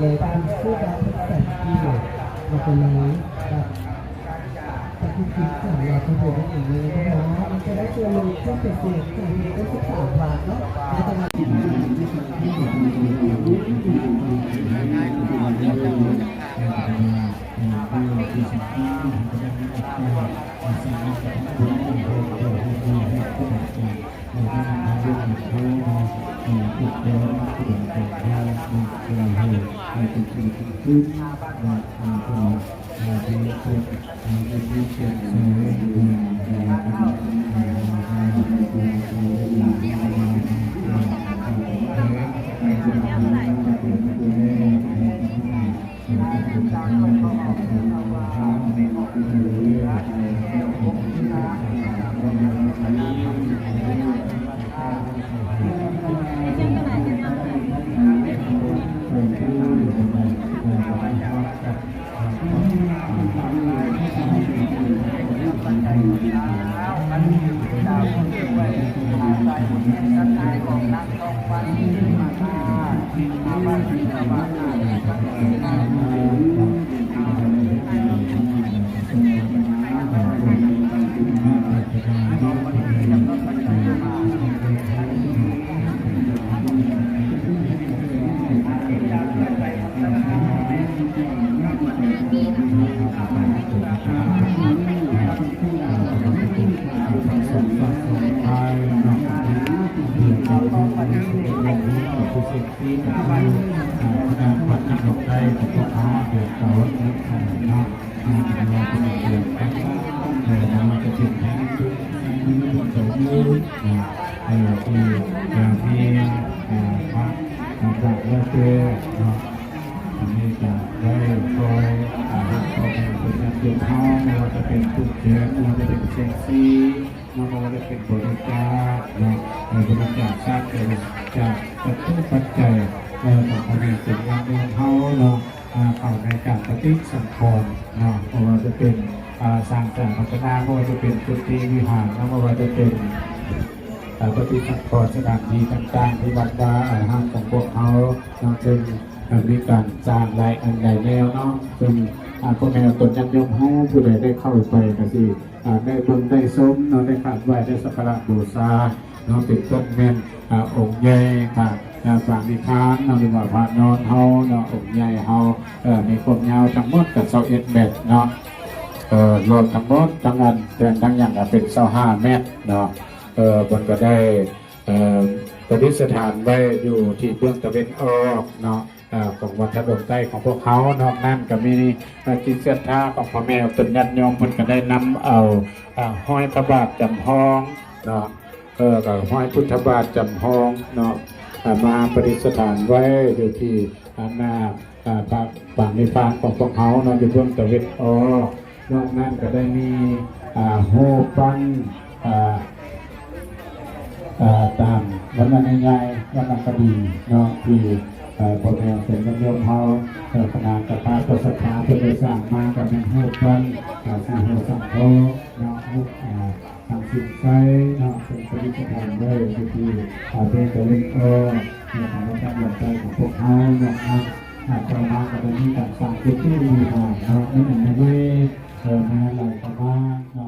เลยเป็นผู้รับแสนเกียรติ เราไปเลยครับ แต่คุณคิดสามเราไปเถอะนั่นเองเลยนะคะ มันจะได้ตัวเลยเครื่องเปลี่ยนเสียงจากเพลงได้สิบสามวันเนาะ แล้วจะมา ອັນນີ້ກະໄດ້ຊ່ອຍ ອ່າ ພໍ່ແມ່ເພິ່ນຍາດໂຍມເຮົາ ບໍ່ວ່າຈະເປັນຜູ້ແຈກ ບໍ່ວ່າຈະເປັນເຊັກຊີ ເນາະ ບໍ່ວ່າຈະເປັນບໍລິຈາກເນາະ ເອີ ບໍລິຈາກຊາດ ບໍລິຈາກປັດຈຸປັດໄຈ ເອີ ຂອງພໍ່ແມ່ເພິ່ນຍາດໂຍມເຮົາເນາະ ອ່າ ເຂົ້າໃນການປະຕິສັງຂອນເນາະ ບໍ່ວ່າຈະເປັນ ອ່າ ສ້າງສາພັດທະນາ ບໍ່ວ່າຈະເປັນກຸຕິວິຫານເນາະ ບໍ່ວ່າຈະເປັນ ອ່າ ປະຕິສັງຂອນສະຖານທີ່ຕ່າງໆ ທີ່ວັດວາອາຮາມຂອງພວກເຮົາເນາະ ເຊິ່ງ ເອີ ມີການສ້າງຫຼາຍອັນຫຼາຍແນວເນາະ ເຊິ່ງ ອ່າ ພໍ່ແມ່ຕົນຍາດໂຍມເຮົາ ຜູ້ໃດໄດ້ເຂົ້າໄປກະຊິ ອ່າ ໄດ້ເບິ່ງໄດ້ຊົມເນາະ ໄດ້ກາບໄຫວ້ ໄດ້ສັກກາລະບູຊາເນາະ ເປັນຕົ້ນແມ່ນ ອ່າ ອົງໃຫຍ່ ອ່າ ປາງນິທານເນາະ ຫຼືວ່າພະນອນເຮົາເນາະ ອົງໃຫຍ່ເຮົາ ເອີ ມີຄວາມຍາວທັງໝົດກະຊາວເອັດແມັດເນາະ ເອີ ລວມທັງໝົດທັງອັນແທ່ນທັງຫຍັງກະເປັນຊາວຫ້າແມັດເນາະ ເອີ ເພິ່ນກະໄດ້ ເອີ ປະດິດສະຖານໄວ້ຢູ່ທີ່ເບື້ອງຕາເວັນອອກເນາະ ເອີ ຂອງວັດທະດົງໃຕ້ຂອງພວກເຮົາ ນອກນັ້ນກະມີ ເອີ ຈິດສັດທາຂອງພໍ່ແມ່ເພິ່ນຍາດໂຍມ ເພິ່ນກະໄດ້ນຳເອົາ ເອີ ຮອຍພະບາດຈຳລອງເນາະ ເອີ ກະຮອຍພຸດທະບາດຈຳລອງເນາະ ເອີ ມາປະດິດສະຖານໄວ້ຢູ່ທີ່ ອັນນ່າ ເອີ ພະປາງນິພານຂອງພວກເຮົາເນາະ ຢູ່ເບື້ອງຕາເວັນອອກ ນອກນັ້ນກະໄດ້ມີ ອ່າ ຮູບປັ້ນ ອ່າ ອ່າ ຕາມວັນນະນິຍາຍ ວັນນະຄະດີເນາະ ທີ່ ເອີ ພໍ່ແມ່ເພິ່ນຍາດໂຍມເຮົາ ເອີ ຄະນະກະພາກະສັດທາເພິ່ນໄດ້ສ້າງມາ ກະແມ່ນຮູບປັ້ນ ອ່າ ສີໂຫສັງໂທເນາະ ຮູບ ອ່າ ທາງສິນໄຊເນາະ ເພິ່ນປະດິດສະຖານໄວ້ຢູ່ທີ່ ອ່າ ເບື້ອງຕາເວັນອອກ ເພື່ອທາງວັດທະນະທຳຂອງພວກເຮົາເນາະ ອ່າ ຕໍ່ມາກະໄດ້ມີການສ້າງກຸຕິວິຫານເນາະ ໃນອັນໃໝ່ ເອີ ມາຫຼາຍປະມານເນາະ